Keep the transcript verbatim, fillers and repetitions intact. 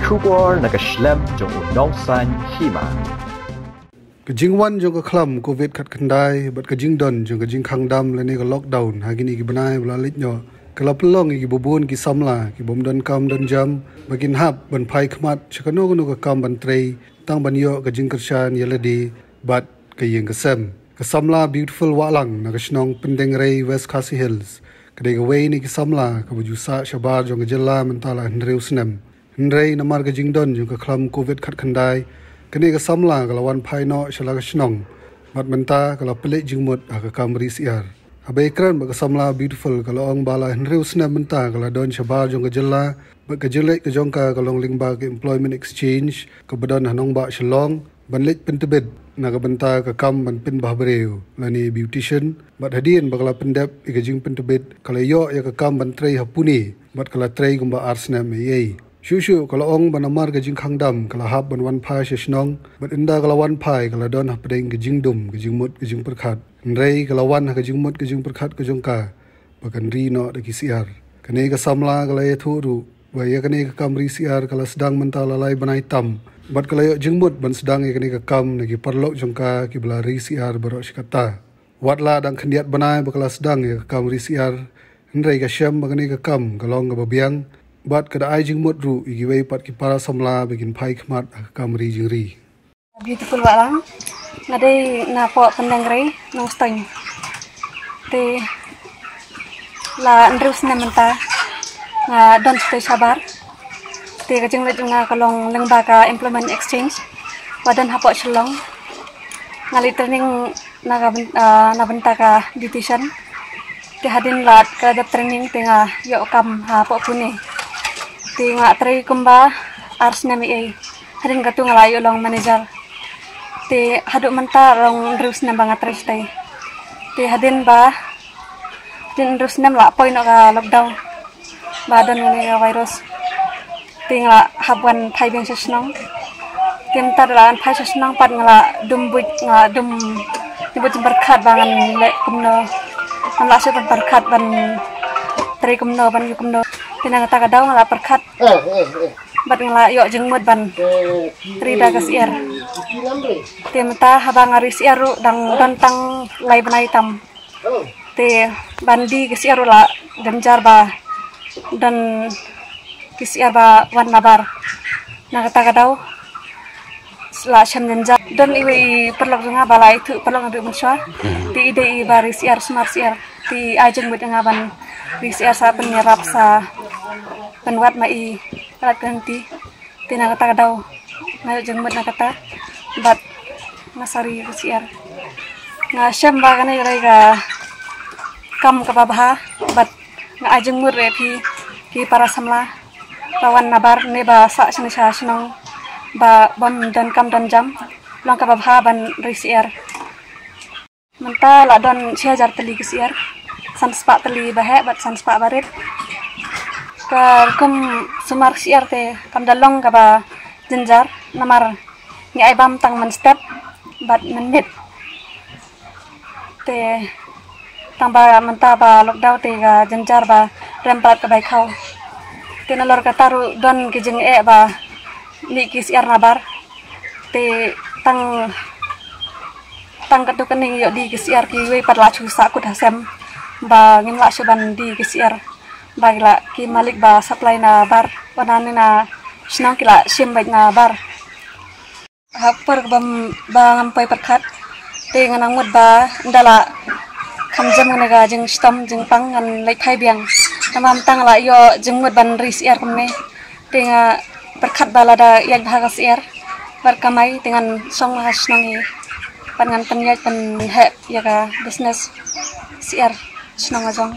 Khubor na ka shlem jong u nongsan hima. Ka jingwan jong ka khlam covid khatkhyndai bad ka jingdon jong ka jingkhang dam lane ka lockdown ha kine ki bnai ba la leit noh ka la pynlong ïa ki babun ki samla ki bym don kam don jam ba kin hap ban phai khmat sha kano kano ka kam ban trei tang ban ïoh ka jingkyrshan ïa lade bad ka ïing ka sem. Ka samla Beautiful Wahlang na ka shnong Pyndengrei, West Khasi Hills, ka dei kawei na ki samla kaba ju sah shabar jong ka jylla mynta la hynriew snem. Hynrei namar ka jingdon jong ka khlam covid khatkhyndai, kane ka samla ka la wan phai noh sha la ka shnong bad mynta ka la pynleit jingmut ha ka kam ri syiar. Haba ïakren bad ka samla Beautiful ka la ong ba la hynriew snem mynta ka la don shabar jong ka jylla bad ka jingleit ka jong ka ka long lyngba ka employment exchange kaba don ha nongbah Shillong ban leit pyntbit na ka bynta ka kam ban pynbha briew lane beautician bad hadien ba ka la pyndep ïa ka jingpyntbit ka la ïoh ïa ka kam ban trei ha Pune bad ka la trei kumba ar snem eiei. Shuh shuh ka la ong ba namar ka jingkhang dam ka la hap ban wan phai sha shnong bad ynda ka la wan phai ka la don hapdeng ka jingdum ka jingmut ka jingpyrkhat. Hynrei ka la wan ha ka jingmut ka jingpyrkhat ka jong ka ba kan ri noh da ki syiar. Kane ka samla ka la ïathuh ruh ba ïa kane ka kam ri syiar ka la sdang mynta la lai bnai tam bad ka la ïoh jingmut ban sdang ïa kane ka kam na ki paralok jong ka kiba la ri syiar baroh shi katta. Wat la dang khyndiat bnai ba ka la sdang ïa ka kam ri syiar, hynrei ka shem ba kane ka kam ka long kaba biang bad ka da ai jingmut ruh ïa kiwei pat ki para samla ba kin phai khmat ha ka kam ri jingri. Beautiful Wahlang, nga dei na poh Pyndengrei, Nongstoiñ. Te la hynriew snem mynta nga don shatei shabar. Te ka jingleit jong nga ka long lyngba ka employment exchange ba don hapoh Shillong. Nga leit training na ka byn-, ah, na bynta ka beautician. Te hadien la ka dep training te nga ïoh kam hapoh Pune. Te nga trei kumba ar snem eiei. Hadien katu nga la ïoh long manager. Te haduh mynta long hynriew snem ba nga trei shatei. Te hadien ba, hadien hynriew snem la poi noh ka lockdown ba don kane ka virus. Te nga la hap wan phai biang sha shnong. Te mynta da la wan phai sha shnong pat nga la dum buit, nga la dum, dum buit jingpyrkhat ba ngan leh kumno. Ngam lah shuh ban pyrkhat ban trei kumno, ban ïoh kumno. Te na kata ka daw nga la pyrkhat bad nga la ïoh jingmut ban ri da ka syiar. Te mynta haba nga ri syiar ruh dang don tang lai bnai tam. Te ban die ka syiar ruh la jynjar ba don ki syiar ba wan nabar. Na kata ka daw la shem jynjar. Don iwei i paralok jong nga ba la ïathuh paralok naduh mynshuwa. Te i dei i ba ri syiar, sumar syiar. Te i ai jingmut ïa nga ban ri syiar sa pynïarap sa pynwad ma i rat ka lynti. Te na kata ka daw nga ïoh jingmut na kata bad nga sa ri ka syiar. Nga shem ba kane ka dei ka kam kaba bha bad nga ai jingmut ruh ïa phi ki para samla ba wan nabar ne ba sah shane sha shnong ba bym don kam don jam, long kaba bha ban ri syiar. Mynta la don shi hajar tylli ki syiar, san spah tylli ba heh bad san spah ba rit. Ka rukom sumar syiar te kam da long kaba jynjar namar ngi ai bam tang mynstep bad mynmiet. Te tang ba mynta ba lockdown te ka jynjar ba rem palat ka bai khaw. Te nalor kata ruh don ki jingeh ba mih ki syiar nabar. Te tang, tang katto katne ngi ïoh die ki syiar, kiwei pat la shu sah kut ha sem ba ngim lah shuh ban die ki syiar. Ba ki la, ki malik ba supply nabar, ba na ne na shnong ki la shim beit nabar. Ha por ba, ba ngam poi pyrkhat te nga nang mut ba ynda la kham jam kane ka jingshitom jingpang ngan leit phai biang. Namar mynta nga la ïoh jingmut ban ri syiar kumne. Te nga pyrkhat ba lada ïaid bha ka syiar bad kamai te ngan shong ha shnong hi bad ngan pynïaid pynheh ïa ka business syiar shnong ha jong.